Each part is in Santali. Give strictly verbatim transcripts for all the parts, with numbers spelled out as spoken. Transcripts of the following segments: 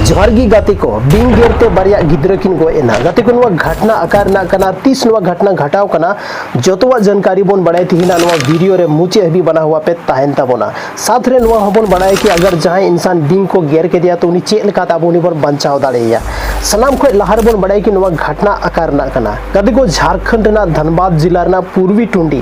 ᱡᱚᱦᱟᱨ ᱜᱮ ᱜᱟᱛᱮ ᱠᱚ, ᱵᱤᱧ ᱜᱮᱨ ᱛᱮ ᱵᱟᱨᱭᱟ ᱜᱤᱫᱽᱨᱟᱹ ᱠᱤᱱ ᱜᱚᱡ ᱮᱱᱟ᱾ ᱜᱟᱛᱮ ᱠᱚ, ᱱᱚᱣᱟ ᱜᱷᱟᱴᱱᱟ ᱚᱠᱟ ᱨᱮᱱᱟᱜ ᱠᱟᱱᱟ ᱟᱨ ᱛᱤᱥ ᱱᱚᱣᱟ ᱜᱷᱟᱴᱱᱟ ᱜᱷᱟᱴᱟᱣ ᱠᱟᱱᱟ, ᱡᱚᱛᱚᱣᱟᱜ ᱡᱟᱱᱠᱟᱨᱤ ᱵᱚᱱ ᱵᱟᱲᱟᱭ ᱛᱮᱦᱮᱧ ᱱᱚᱣᱟ ᱵᱷᱤᱰᱤᱭᱳ ᱨᱮ ᱢᱩᱪᱟᱹᱫ ᱦᱟᱹᱵᱤᱡ ᱵᱟᱱᱟ ᱦᱚᱣᱟ ᱯᱮ ᱛᱟᱦᱮᱱ ᱛᱟᱵᱚᱱᱟ᱾ ᱥᱟᱛ ᱨᱮ ᱱᱚᱣᱟ ᱦᱚᱸᱵᱚᱱ ᱵᱟᱲᱟᱭᱟ ᱠᱤ ᱟᱜᱟᱨ ᱡᱟᱦᱟᱸᱭ ᱤᱱᱥᱟᱱ ᱵᱤᱧ ᱠᱚ ᱜᱮᱨ ᱠᱮᱫᱮᱭᱟ ᱛᱚ ᱩᱱᱤ ᱪᱮᱫ ᱞᱮᱠᱟᱛᱮ ᱟᱵᱚ ᱩᱱᱤ ᱵᱚᱱ ᱵᱟᱧᱪᱟᱣ ᱫᱟᱲᱮᱭᱟᱭᱟ᱾ ᱥᱟᱱᱟᱢ ᱠᱷᱚᱱ ᱞᱟᱦᱟ ᱨᱮᱵᱚᱱ ᱵᱟᱲᱟᱭᱟ ᱠᱤ ᱱᱚᱣᱟ ᱜᱷᱟᱴᱱᱟ ᱚᱠᱟ ᱨᱮᱱᱟᱜ ᱠᱟᱱᱟ᱾ ᱜᱟᱛᱮ ᱠᱚ, ᱡᱷᱟᱲᱠᱷᱚᱸᱰ ᱨᱮᱱᱟᱜ ᱫᱷᱟᱱᱵᱟᱫᱽ ᱡᱤᱞᱟ ᱨᱮᱱᱟᱜ ᱯᱩᱨᱵᱤ ᱴᱩᱸᱰᱤ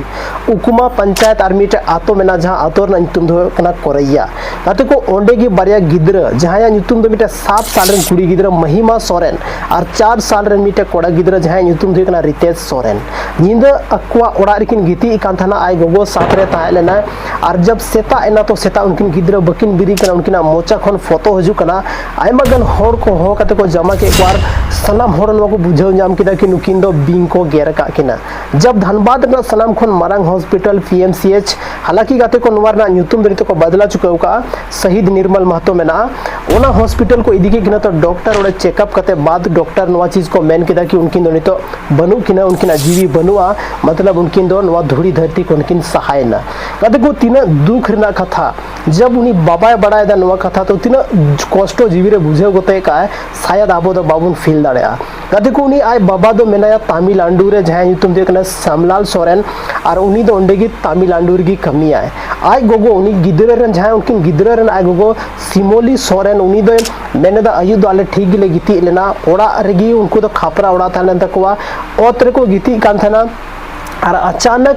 ᱩᱠᱩᱢᱟ ᱯᱚᱧᱪᱟᱭᱮᱛ ᱟᱨ ᱢᱤᱫᱴᱮᱡ ᱟᱛᱳ ᱢᱮᱱᱟᱜᱼᱟ, ᱡᱟᱦᱟᱸ ᱟᱛᱳ ᱨᱮᱱᱟᱜ ᱧᱩᱛᱩᱢ ᱫᱚ ᱦᱩᱭᱩᱜ ᱠᱟᱱᱟ ᱠᱚᱨᱟᱭᱭᱟ᱾ ᱜᱟᱛᱮ ᱠᱚ, ᱚᱸᱰᱮ ᱜᱮ ᱵᱟᱨᱭᱟ ᱜᱤᱫᱽᱨᱟᱹ, ᱡᱟᱦᱟᱸᱭᱟᱜ ᱧᱩᱛᱩᱢ ᱫᱚ ᱢᱤᱫᱴᱮᱡ ᱥᱟᱛ ᱥᱟᱞ ᱨᱮᱱ ᱠᱩᱲᱤ ᱜᱤᱫᱽᱨᱟᱹ ᱢᱟᱦᱤᱢᱟ ᱥᱚᱨᱮᱱ ᱟᱨ ᱪᱟᱨ ᱥᱟᱞ ᱨᱮᱱ ᱢᱤᱫᱴᱮᱡ ᱠᱚᱲᱟ ᱜᱤᱫᱽᱨᱟᱹ, ᱡᱟᱦᱟᱸᱭᱟᱜ ᱧᱩᱛᱩᱢ ᱫᱚ ᱦᱩᱭᱩᱜ ᱠᱟᱱᱟ ᱨᱤᱛᱮᱥ ᱥᱚᱨᱮᱱ, ᱧᱤᱫᱟᱹ ᱟᱠᱚᱣᱟᱜ ᱚᱲᱟᱜ ᱨᱮᱠᱤᱱ ᱜᱤᱛᱤᱡ ᱠᱟᱱ ᱛᱟᱦᱮᱱᱟ᱾ ᱟᱡ ᱜᱚᱜᱚ ᱥᱟᱛ ᱨᱮ ᱛᱟᱦᱮᱸ ᱞᱮᱱᱟᱭ ᱟᱨ ᱡᱟᱵ ᱥᱮᱛᱟᱜ ᱮᱱᱟ ᱛᱚ ᱥᱮᱛᱟᱜ ᱩᱱᱠᱤᱱ ᱜᱤᱫᱽᱨᱟᱹ ᱵᱟᱹᱠᱤᱱ ᱵᱮᱨᱮᱫ ᱠᱟᱱᱟ, ᱩᱱᱠᱤᱱᱟᱜ ᱢᱚᱪᱟ ᱠᱷᱚᱱ ᱯᱷᱚᱛᱚ ᱦᱤᱡᱩᱜ ᱠᱟᱱᱟ᱾ ᱟᱭᱢᱟ ᱜᱟᱱ ᱦᱚᱲ ᱠᱚ ᱦᱚᱦᱚ ᱠᱟᱛᱮ ᱠᱚ ᱡᱟᱢᱟ ᱠᱮᱫ ᱠᱚᱣᱟ ᱟᱨ ᱥᱟᱱᱟᱢ ᱦᱚᱲ ᱱᱚᱣᱟ ᱠᱚ ᱵᱩᱡᱷᱟᱹᱣ ᱧᱟᱢ ᱠᱮᱫᱟ ᱠᱤ ᱱᱩᱠᱤᱱ ᱫᱚ ᱵᱤᱧ ᱠᱚ ᱜᱮᱨ ᱟᱠᱟᱫ ᱠᱤᱱᱟ᱾ ᱡᱟᱵ ᱫᱷᱟᱱᱵᱟᱫᱽ ᱨᱮᱱᱟᱜ ᱥᱟᱱᱟᱢ ᱠᱷᱚᱱ ᱢᱟᱨᱟᱝ hospital P M C H, ᱦᱟᱞᱟᱠᱤ ᱜᱟᱛᱮ ᱠᱚ ᱱᱚᱣᱟ ᱨᱮᱱᱟᱜ ᱧᱩᱛᱩᱢ ᱫᱚ ᱱᱤᱛᱚᱜ ᱠᱚ ᱵᱟᱫᱞᱟ ᱪᱩᱠᱟᱹᱣ ᱠᱟᱜᱼᱟ, ᱥᱟᱦᱤᱫ ᱱᱤᱨᱢᱚᱞ ᱢᱟᱦᱛᱚ ᱢᱮᱱᱟᱜᱼᱟ, ᱚᱱᱟ ᱦᱚᱥᱯᱤᱴᱟᱞ ᱠᱚ ᱤᱫᱤ ᱠᱮᱫ ᱠᱤᱱᱟ᱾ ᱛᱚ ᱰᱚᱠᱴᱚᱨ ᱚᱸᱰᱮ ᱪᱮᱠᱟᱯ ᱠᱟᱛᱮ ᱵᱟᱫ ᱰᱚᱠᱴᱚᱨ ᱱᱚᱣᱟ ᱪᱤᱡᱽ ᱠᱚ ᱢᱮᱱ ᱠᱮᱫᱟ ᱠᱤ ᱩᱱᱠᱤᱱ ᱫᱚ ᱱᱤᱛᱚᱜ ᱵᱟᱹᱱᱩᱜ ᱠᱤᱱᱟ, ᱩᱱᱠᱤᱱᱟᱜ ᱡᱤᱣᱤ ᱵᱟᱹᱱᱩᱜᱼᱟ, ᱢᱚᱛᱞᱚᱵ ᱩᱱᱠᱤᱱ ᱫᱚ ᱱᱚᱣᱟ ᱫᱷᱩᱲᱤ ᱫᱷᱟᱹᱨᱛᱤ ᱠᱷᱚᱱ ᱠᱤᱱ ᱥᱟᱦᱟᱭᱮᱱᱟ᱾ ᱜᱟᱛᱮ ᱠᱚ, ᱛᱤᱱᱟᱹᱜ ᱫᱩᱠ ᱨᱮᱱᱟᱜ ᱠᱟᱛᱷᱟ, ᱡᱟᱵ ᱩᱱᱤ ᱵᱟᱵᱟᱭ ᱵᱟᱲᱟᱭᱮᱫᱟ ᱱᱚᱣᱟ ᱠᱟᱛᱷᱟ ᱛᱚ ᱛᱤᱱᱟᱹᱜ ᱠᱚᱥᱴᱚ ᱡᱤᱣᱤ ᱨᱮ ᱵᱩᱡᱷᱟᱹᱣ ᱜᱚᱛᱮ ᱠᱟᱜᱼᱟᱭ, ᱥᱟᱭᱟᱫ ᱟᱵᱚ ᱫᱚ ᱵᱟᱵᱚᱱ ᱯᱷᱤᱞ ᱫᱟᱲᱮᱭᱟᱜᱼᱟ᱾ ᱜᱟᱛᱮ ᱠᱚ, ᱩᱱᱤ ᱟᱡ ᱵᱟᱵᱟ ᱫᱚ ᱢᱮᱱᱟᱭᱟ ᱛᱟᱢᱤᱞᱱᱟᱰᱩ ᱨᱮ, ᱡᱟᱦᱟᱸᱭ ᱧᱩᱛᱩᱢ ᱫᱚ ᱦᱩᱭᱩᱜ ᱠᱟᱱᱟ ᱥᱟᱢᱞᱟᱞ ᱥᱚᱨᱮᱱ, ᱟᱨ ᱩᱱᱤ ᱫᱚ ᱚᱸᱰᱮ ᱜᱮ ᱛᱟᱢᱤᱞᱱᱟᱰᱩ ᱨᱮᱜᱮ ᱠᱟᱹᱢᱤᱭᱟᱭ᱾ ᱟᱡ ᱜᱚᱜᱚ, ᱩᱱᱤ ᱜᱤᱫᱽᱨᱟᱹ ᱨᱮᱱ, ᱡᱟᱦᱟᱸᱭ ᱩᱱᱠᱤᱱ ᱜᱤᱫᱽᱨᱟᱹ ᱨᱮᱱ ᱟᱡ ᱜᱚᱜᱚ ᱥᱤᱢᱚᱞᱤ ᱥᱚᱨᱮᱱ, ᱩᱱᱤ ᱫᱚᱭ ᱢᱮᱱᱮᱫᱟ, ᱟᱹᱭᱩᱵ ᱫᱚ ᱟᱞᱮ ᱴᱷᱤᱠ ᱜᱮᱞᱮ ᱜᱤᱛᱤᱡ ᱞᱮᱱᱟ, ᱚᱲᱟᱜ ᱨᱮᱜᱮ ᱩᱱᱠᱩ ᱫᱚ ᱠᱷᱟᱯᱨᱟ ᱚᱲᱟᱜ ᱛᱟᱦᱮᱸ ᱞᱮᱱ ᱛᱟᱠᱚᱣᱟ, ᱚᱛ ᱨᱮᱠᱚ ᱜᱤᱛᱤᱡ ᱠᱟᱱ ᱛᱟᱦᱮᱱᱟ᱾ ᱟᱨ ᱟᱪᱟᱱᱟᱠ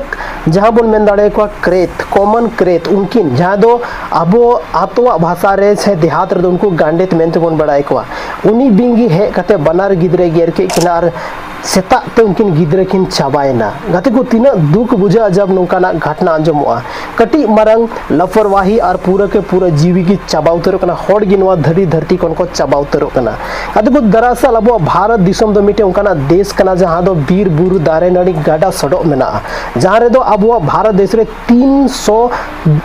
ᱡᱟᱦᱟᱸ ᱵᱚᱱ ᱢᱮᱱ ᱫᱟᱲᱮᱭᱟᱠᱚᱣᱟ ᱠᱨᱮᱛ, ᱠᱚᱢᱚᱱ ᱠᱨᱮᱛ, ᱩᱱᱠᱤᱱ ᱡᱟᱦᱟᱸ ᱫᱚ ᱟᱵᱚ ᱟᱛᱳᱣᱟᱜ ᱵᱷᱟᱥᱟ ᱨᱮ ᱥᱮ ᱫᱮᱦᱟᱛ ᱨᱮᱫᱚ ᱩᱱᱠᱩ ᱜᱟᱱᱰᱮᱛ ᱢᱮᱱᱛᱮ ᱵᱚᱱ ᱵᱟᱲᱟᱭ ᱠᱚᱣᱟ, ᱩᱱᱤ ᱵᱤᱧ ᱜᱮ ᱦᱮᱡ ᱠᱟᱛᱮ ᱵᱟᱱᱟᱨ ᱜᱤᱫᱽᱨᱟᱹᱭ ᱜᱮᱨ ᱠᱮᱫ ᱠᱤᱱᱟ ᱟᱨ ᱥᱮᱛᱟᱜ ᱛᱮ ᱩᱱᱠᱤᱱ ᱜᱤᱫᱽᱨᱟᱹ ᱠᱤᱱ ᱪᱟᱵᱟᱭᱮᱱᱟ᱾ ᱜᱟᱛᱮ ᱠᱚ, ᱛᱤᱱᱟᱹᱜ ᱫᱩᱠ ᱵᱩᱡᱷᱟᱹᱜᱼᱟ ᱡᱟᱵ ᱱᱚᱝᱠᱟᱱᱟᱜ ᱜᱷᱟᱴᱱᱟ ᱟᱸᱡᱚᱢᱚᱜᱼᱟ᱾ ᱠᱟᱹᱴᱤᱡ ᱢᱟᱨᱟᱝ ᱞᱟᱯᱚᱨᱣᱟᱦᱤ ᱟᱨ ᱯᱩᱨᱟᱹ ᱠᱮ ᱯᱩᱨᱟᱹ ᱡᱤᱣᱤ ᱜᱮ ᱪᱟᱵᱟ ᱩᱛᱟᱹᱨᱚᱜ ᱠᱟᱱᱟ, ᱦᱚᱲ ᱜᱮ ᱱᱚᱣᱟ ᱫᱷᱟᱹᱨᱤ ᱫᱷᱟᱹᱨᱛᱤ ᱠᱷᱚᱱ ᱠᱚ ᱪᱟᱵᱟ ᱩᱛᱟᱹᱨᱚᱜ ᱠᱟᱱᱟ᱾ ᱜᱟᱛᱮ ᱠᱚ, ᱫᱟᱨᱟᱥᱟᱞ ᱟᱵᱚᱣᱟᱜ ᱵᱷᱟᱨᱚᱛ ᱫᱤᱥᱚᱢ ᱫᱚ ᱢᱤᱫᱴᱮᱱ ᱚᱱᱠᱟᱱᱟᱜ ᱫᱮᱥ ᱠᱟᱱᱟ ᱡᱟᱦᱟᱸ ᱫᱚ ᱵᱤᱨ ᱵᱩᱨᱩ ᱫᱟᱨᱮ ᱱᱟᱹᱲᱤ ᱜᱟᱰᱟ ᱥᱚᱰᱚᱜ ᱢᱮᱱᱟᱜᱼᱟ, ᱡᱟᱦᱟᱸ ᱨᱮᱫᱚ ᱟᱵᱚᱣᱟᱜ ᱵᱷᱟᱨᱚᱛ ᱫᱮᱥ ᱨᱮ ᱛᱤᱱ ᱥᱚ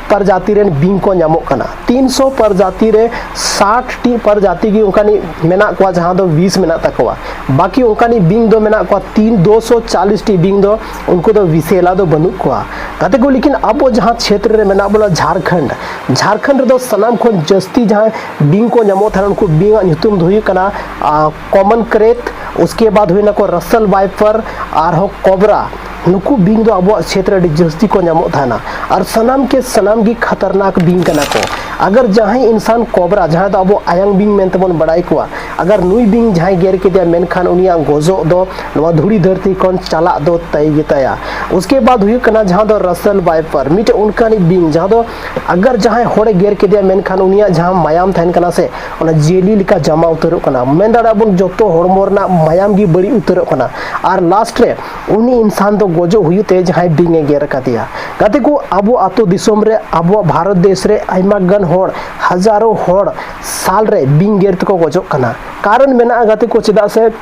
ᱯᱨᱚᱡᱟᱛᱤ ᱨᱮᱱ ᱵᱤᱧ ᱠᱚ ᱧᱟᱢᱚᱜ ᱠᱟᱱᱟ᱾ ᱛᱤᱱ ᱥᱚ ᱯᱨᱚᱡᱟᱛᱤ ᱨᱮ ᱥᱟᱴ ᱴᱤ ᱯᱨᱚᱡᱟᱛᱤ ᱜᱮ ᱚᱱᱠᱟᱱᱤᱡ ᱢᱮᱱᱟᱜ ᱠᱚᱣᱟ ᱡᱟᱦᱟᱸ ᱫᱚ ᱵᱤᱥ ᱢᱮᱱᱟᱜ ᱛᱟᱠᱚᱣᱟ, ᱵᱟᱹᱠᱤ ᱚᱱᱠᱟᱱᱤᱡ ᱵᱤᱧ ᱫᱚ ᱢᱮᱱᱟᱜ ᱠᱚᱣᱟ ᱛᱤᱱ ᱫᱩᱥᱚ ᱪᱟᱞᱤᱥ ᱴᱤ ᱵᱤᱧ ᱫᱚ, ᱩᱱᱠᱩ ᱫᱚ ᱵᱤᱥᱮᱞᱟ ᱫᱚ ᱵᱟᱹᱱᱩᱜ ᱠᱚᱣᱟ᱾ ᱜᱟᱛᱮ ᱠᱚ, ᱞᱮᱠᱤᱱ ᱟᱵᱚ ᱡᱟᱦᱟᱸ ᱪᱷᱮᱛᱨᱚ ᱨᱮ ᱢᱮᱱᱟᱜ ᱵᱚᱱᱟ, ᱡᱷᱟᱲᱠᱷᱚᱸᱰ, ᱡᱷᱟᱲᱠᱷᱚᱸᱰ ᱨᱮᱫᱚ ᱥᱟᱱᱟᱢ ᱠᱷᱚᱱ ᱡᱟᱹᱥᱛᱤ ᱡᱟᱦᱟᱸᱭ ᱵᱤᱧ ᱠᱚ ᱧᱟᱢᱚᱜ ᱛᱟᱦᱮᱱᱟ, ᱩᱱᱠᱩ ᱵᱤᱧᱟᱜ ᱧᱩᱛᱩᱢ ᱫᱚ ᱦᱩᱭᱩᱜ ᱠᱟᱱᱟ ᱠᱚᱢᱚᱱ ᱠᱨᱮᱛ, ᱩᱥᱠᱮ ᱵᱟᱫ ᱦᱩᱭᱱᱟᱠᱚ ᱨᱟᱥᱮᱞ ᱵᱟᱭᱯᱟᱨ, ᱟᱨᱦᱚᱸ ᱠᱚᱵᱨᱟ᱾ ᱱᱩᱠᱩ ᱵᱤᱧ ᱫᱚ ᱟᱵᱚᱣᱟᱜ ᱪᱷᱮᱛᱨᱚ ᱨᱮ ᱟᱹᱰᱤ ᱡᱟᱹᱥᱛᱤ ᱠᱚ ᱧᱟᱢᱚᱜ ᱛᱟᱦᱮᱱᱟ, ᱟᱨ ᱥᱟᱱᱟᱢ ᱠᱮ ᱥᱟᱱᱟᱢ ᱜᱮ ᱠᱷᱟᱛᱟᱨᱱᱟᱠ ᱵᱤᱧ ᱠᱟᱱᱟ ᱠᱚ᱾ ᱟᱜᱟᱨ ᱡᱟᱦᱟᱸᱭ ᱤᱱᱥᱟᱱ ᱠᱚᱵᱨᱟ, ᱡᱟᱦᱟᱸ ᱫᱚ ᱟᱵᱚ ᱟᱭᱟᱝ ᱵᱤᱧ ᱢᱮᱱᱛᱮ ᱵᱚᱱ ᱵᱟᱲᱟᱭ ᱠᱚᱣᱟ, ᱟᱜᱟᱨ ᱱᱩᱭ ᱵᱤᱧ ᱡᱟᱦᱟᱸᱭ ᱜᱮᱨ ᱠᱮᱫᱮᱭᱟ, ᱢᱮᱱᱠᱷᱟᱱ ᱩᱱᱤᱭᱟᱜ ᱜᱚᱡᱚᱜ ᱫᱚ ᱱᱚᱣᱟ ᱫᱷᱩᱲᱤ ᱫᱷᱟᱹᱨᱛᱤ ᱠᱷᱚᱱ ᱪᱟᱞᱟᱜ ᱫᱚ ᱛᱟᱭ ᱜᱮᱛᱟᱭᱟ᱾ ᱩᱥᱠᱮ ᱵᱟᱫ ᱦᱩᱭᱩᱜ ᱠᱟᱱᱟ ᱡᱟᱦᱟᱸ ᱫᱚ ᱨᱟᱥᱮᱞ ᱵᱟᱭᱯᱟᱨ, ᱢᱤᱫᱴᱮᱱ ᱚᱱᱠᱟᱱᱤᱡ ᱵᱤᱧ ᱡᱟᱦᱟᱸ ᱫᱚ ᱟᱜᱟᱨ ᱡᱟᱦᱟᱸᱭ ᱦᱚᱲᱮ ᱜᱮᱨ ᱠᱮᱫᱮᱭᱟ, ᱢᱮᱱᱠᱷᱟᱱ ᱩᱱᱤᱭᱟᱜ ᱡᱟᱦᱟᱸ ᱢᱟᱭᱟᱢ ᱛᱟᱦᱮᱱ ᱠᱟᱱᱟ ᱥᱮ, ᱚᱱᱟ ᱡᱮᱞᱤ ᱞᱮᱠᱟ ᱡᱟᱢᱟ ᱩᱛᱟᱹᱨᱚᱜ ᱠᱟᱱᱟ᱾ ᱢᱮᱱ ᱫᱟᱲᱮᱭᱟᱜᱼᱟ ᱵᱚᱱ ᱡᱚᱛᱚ ᱦᱚᱲᱢᱚ ᱨᱮᱱᱟᱜ ᱢᱟᱭᱟᱢ ᱜᱮ ᱵᱟᱹᱲᱤᱡ ᱩᱛᱟᱹᱨᱚᱜ ᱠᱟᱱᱟ, ᱟᱨ ᱞᱟᱥᱴ ᱨᱮ ᱩᱱᱤ ᱤᱱᱥᱟᱱ ᱫᱚ ᱜᱚᱡᱚᱜ ᱦᱩᱭᱩᱜ ᱛᱮ ᱡᱟᱦᱟᱸᱭ ᱵᱤᱧ ᱮ ᱜᱮᱨ ᱟᱠᱟᱫᱮᱭᱟ᱾ ᱜᱟᱛᱮ ᱠᱚ, ᱟᱵᱚ ᱟᱛᱳ ᱫᱤᱥᱚᱢ ᱨᱮ, ᱟᱵᱚᱣᱟᱜ ᱵᱷᱟᱨᱚᱛ ᱫᱮᱥ ᱨᱮ ᱟᱭᱢᱟ ᱜᱟᱱ ᱦᱚᱲ, ᱦᱟᱡᱟᱨᱚ ᱦᱚᱲ ᱥᱟᱞ ᱨᱮ ᱵᱤᱧ ᱜᱮᱨ ᱛᱮᱠᱚ ᱜᱚᱡᱚᱜ ᱠᱟᱱᱟ᱾ ᱠᱟᱨᱚᱱ ᱢᱮᱱᱟᱜᱼᱟ ᱜᱟᱛᱮ ᱠᱚ, ᱪᱮᱫᱟᱜ ᱥᱮ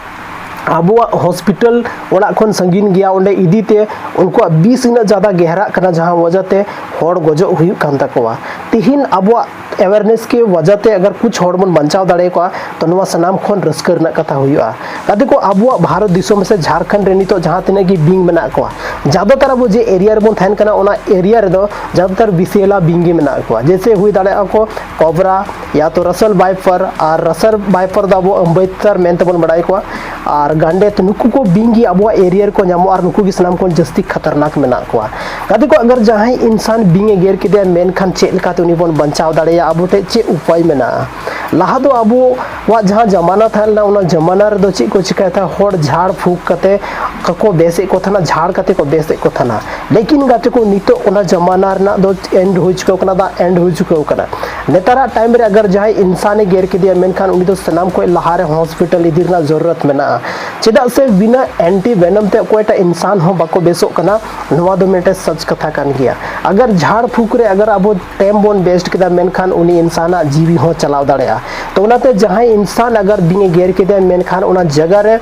ᱟᱵᱚᱣᱟᱜ ᱦᱚᱥᱯᱤᱴᱟᱞ ᱚᱲᱟᱜ ᱠᱷᱚᱱ ᱥᱟᱺᱜᱤᱧ ᱜᱮᱭᱟ, ᱚᱸᱰᱮ ᱤᱫᱤ ᱛᱮ ᱩᱱᱠᱩᱣᱟᱜ ᱵᱤᱥ ᱩᱱᱟᱹᱜ ᱡᱟᱫᱟ ᱜᱮᱦᱨᱟᱜ ᱠᱟᱱᱟ, ᱡᱟᱦᱟᱸ ᱣᱟᱡᱟ ᱛᱮ ᱦᱚᱲ ᱜᱚᱡᱚᱜ ᱦᱩᱭᱩᱜ ᱠᱟᱱ ᱛᱟᱠᱚᱣᱟ᱾ ᱛᱤᱦᱤᱧ ᱟᱵᱚᱣᱟᱜ ᱮᱣᱮᱨᱱᱮᱥ ᱠᱮ ᱣᱟᱡᱟ ᱛᱮ ᱟᱜᱟᱨ ᱠᱩᱪ ᱦᱚᱲ ᱵᱚᱱ ᱵᱟᱧᱪᱟᱣ ᱫᱟᱲᱮ ᱠᱚᱣᱟ, ᱛᱚ ᱱᱚᱣᱟ ᱥᱟᱱᱟᱢ ᱠᱷᱚᱱ ᱨᱟᱹᱥᱠᱟᱹ ᱨᱮᱱᱟᱜ ᱠᱟᱛᱷᱟ ᱦᱩᱭᱩᱜᱼᱟ᱾ ᱜᱟᱛᱮ ᱠᱚ, ᱟᱵᱚᱣᱟᱜ ᱵᱷᱟᱨᱚᱛ ᱫᱤᱥᱚᱢ ᱥᱮ ᱡᱷᱟᱲᱠᱷᱚᱸᱰ ᱨᱮ ᱱᱤᱛᱚᱜ ᱡᱟᱦᱟᱸ ᱛᱤᱱᱟᱹᱜ ᱜᱮ ᱵᱤᱧ ᱢᱮᱱᱟᱜ ᱠᱚᱣᱟ, ᱡᱟᱫᱟᱛᱟᱨ ᱟᱵᱚ ᱡᱮ ᱮᱨᱤᱭᱟ ᱨᱮᱵᱚᱱ ᱛᱟᱦᱮᱱ ᱠᱟᱱᱟ, ᱚᱱᱟ ᱮᱨᱤᱭᱟ ᱨᱮᱫᱚ ᱡᱟᱫᱟᱛᱟᱨ ᱵᱤᱥᱤᱭᱟᱞᱟ ᱵᱤᱧ ᱜᱮ ᱢᱮᱱᱟᱜ ᱠᱚᱣᱟ᱾ ᱡᱮᱭᱥᱮ ᱦᱩᱭ ᱫᱟᱲᱮᱭᱟᱜᱼᱟ ᱠᱚ ᱠᱚᱵᱨᱟ, ᱭᱟ ᱛᱚ ᱨᱟᱥᱮᱞ ᱵᱟᱭᱯᱟᱨ, ᱟᱨ ᱨᱟᱥᱮᱞ ᱵᱟᱭᱯᱟᱨ ᱫᱚ ᱟᱵᱚ ᱟᱢᱵᱟᱹᱭᱛᱟᱨ ᱢᱮᱱᱛᱮ ᱵᱚᱱ ᱵᱟᱲᱟᱭ ᱠᱚᱣᱟ, ᱟᱨ ᱜᱟᱱᱰᱮᱛ, ᱱᱩᱠᱩ ᱠᱚ ᱵᱤᱧ ᱜᱮ ᱟᱵᱚᱣᱟᱜ ᱮᱨᱤᱭᱟ ᱨᱮᱠᱚ ᱧᱟᱢᱚᱜᱼᱟ, ᱟᱨ ᱱᱩᱠᱩ ᱜᱮ ᱥᱟᱱᱟᱢ ᱠᱷᱚᱱ ᱡᱟᱹᱥᱛᱤ ᱠᱷᱟᱛᱟᱨᱱᱟᱠ ᱢᱮᱱᱟᱜ ᱠᱚᱣᱟ᱾ ᱜᱟᱛᱮ ᱠᱚ, ᱟᱜᱟᱨ ᱡᱟᱦᱟᱸᱭ ᱤᱱᱥᱟᱱ ᱵᱤᱧ ᱮ ᱜᱮᱨ ᱠᱮᱫᱮᱭᱟ, ᱢᱮᱱᱠᱷᱟᱱ ᱪᱮᱫ ᱞᱮᱠᱟᱛᱮ ᱩᱱᱤ ᱵᱚᱱ ᱵᱟᱧᱪᱟᱣ ᱫᱟᱲᱮᱭᱟᱜᱼᱟ? ᱟᱵᱚ ᱴᱷᱮᱱ ᱪᱮᱫ ᱩᱯᱟᱭ ᱢᱮᱱᱟᱜᱼᱟ? ᱞᱟᱦᱟ ᱫᱚ ᱟᱵᱚᱣᱟᱜ ᱡᱟᱦᱟᱸ ᱡᱟᱢᱟᱱᱟ ᱛᱟᱦᱮᱸ ᱞᱮᱱᱟ, ᱚᱱᱟ ᱡᱟᱢᱟᱱᱟ ᱨᱮᱫᱚ ᱪᱮᱫ ᱠᱚ ᱪᱤᱠᱟᱹᱭ ᱛᱟᱦᱮᱸᱫ? ᱦᱚᱲ ᱡᱷᱟᱲ ᱯᱷᱩᱸᱠ ᱠᱟᱛᱮ ᱠᱚ ᱵᱮᱥᱮᱫ ᱠᱚ ᱛᱟᱦᱮᱱᱟ, ᱡᱷᱟᱲ ᱠᱟᱛᱮ ᱠᱚ ᱵᱮᱥᱮᱫ ᱠᱚ ᱛᱟᱦᱮᱱᱟ᱾ ᱞᱮᱠᱤᱱ ᱜᱟᱛᱮ ᱠᱚ, ᱱᱤᱛᱚᱜ ᱚᱱᱟ ᱡᱟᱢᱟᱱᱟ ᱨᱮᱱᱟᱜ ᱫᱚ ᱮᱱᱰ ᱦᱩᱭ ᱪᱩᱠᱟᱹᱣ ᱠᱟᱱᱟ, ᱫᱟ ᱮᱱᱰ ᱦᱩᱭ ᱪᱩᱠᱟᱹᱣ ᱠᱟᱱᱟ᱾ ᱱᱮᱛᱟᱨᱟᱜ ᱴᱟᱭᱤᱢ ᱨᱮ ᱟᱜᱟᱨ ᱡᱟᱦᱟᱸᱭ ᱤᱱᱥᱟᱱᱮ ᱜᱮᱨ ᱠᱮᱫᱮᱭᱟ, ᱢᱮᱱᱠᱷᱟᱱ ᱩᱱᱤ ᱫᱚ ᱥᱟᱱᱟᱢ ᱠᱷᱚᱱ ᱞᱟᱦᱟᱨᱮ ᱦᱚᱥᱯᱤᱴᱟᱞ ᱤᱫᱤ ᱨᱮᱱᱟᱜ ᱡᱚᱨᱩᱨᱟᱛ ᱢᱮᱱᱟᱜᱼᱟ᱾ ᱪᱮᱫᱟᱜ ᱥᱮ ᱵᱤᱱᱟᱹ ᱮᱱᱴᱤ ᱵᱷᱮᱱᱚᱢ ᱛᱮ ᱚᱠᱚᱭᱴᱟᱜ ᱤᱱᱥᱟᱱ ᱦᱚᱸ ᱵᱟᱠᱚ ᱵᱮᱥᱚᱜ ᱠᱟᱱᱟ, ᱱᱚᱣᱟ ᱫᱚ ᱢᱤᱫᱴᱮᱱ ᱥᱟᱪ ᱠᱟᱛᱷᱟ ᱠᱟᱱ ᱜᱮᱭᱟ᱾ ᱟᱜᱟᱨ ᱡᱷᱟᱲ ᱯᱷᱩᱸᱠ ᱨᱮ ᱟᱜᱟᱨ ᱟᱵᱚ ᱴᱟᱭᱤᱢ ᱵᱚᱱ ᱵᱮᱥᱴ ᱠᱮᱫᱟ, ᱢᱮᱱᱠᱷᱟᱱ ᱩᱱᱤ ᱤᱱᱥᱟᱱᱟᱜ ᱡᱤᱣᱤ ᱦᱚᱸ ᱪᱟᱞᱟᱣ ᱫᱟᱲᱮᱭᱟᱜᱼᱟ᱾ ᱛᱚ ᱚᱱᱟᱛᱮ ᱡᱟᱦᱟᱸᱭ ᱤᱱᱥᱟᱱ ᱟᱜᱟᱨ ᱵᱤᱧ ᱮ ᱜᱮᱨ ᱠᱮᱫᱮᱭᱟ, ᱢᱮᱱᱠᱷᱟᱱ ᱚᱱᱟ ᱡᱟᱭᱜᱟ ᱨᱮ